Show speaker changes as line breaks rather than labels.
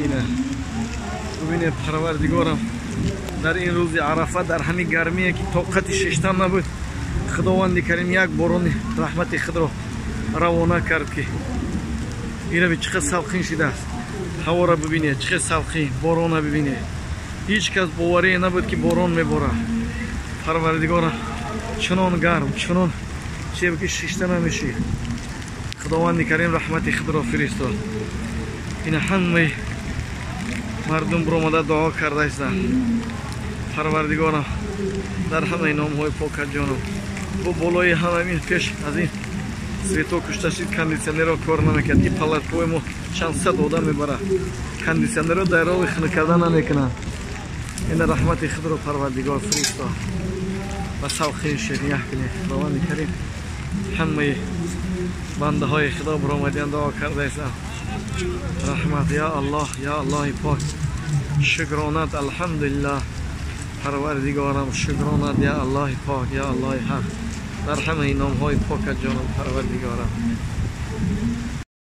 Ина бубинед, Парвардигорам, дар ин рӯзи Арафа, дар ҳамин гармие ки тоқати шиштан набуд, Худованди Карим як борони раҳмати худро равона кард, ки ина чӣ қадр салқин шидааст. Ҳавора бибинед, чӣ қадр салқин, борона бибинед. Ҳеҷ кас боварие набуд, ки борон меборад. Парвардигора, чунон гарм, чунон чие ки шишта намешид. Худованди Карим раҳмати худро фиристод. Ина ҳамаи мардум биромада дуо карда истанд. Парвардигорам, дар ҳамаи номҳои покат ҷонам, бо болои ҳамамин пеш аз ин свето кушта шид, кондитсионерро кор намекард. Ин палаткаҳои мо чанд сад одам мебарад, кондитсионерро дар роҳи хунук карда намекунанд. Ина раҳмати худро Парвардигор фиристод ва салқин шид. Як кунед, Худованди Карим, ҳамаи бандаҳои Худо биромадиан, дуо карда истанд. Раҳмат, я Аллоҳ, я Аллоҳи пок, шукронат, алҳамдулиллаҳ. Парвардигорам, шукронат, я Аллоҳи пок, я Аллоҳи ҳақ, дар ҳамаи номҳои покат ҷонам, Парвардигорам.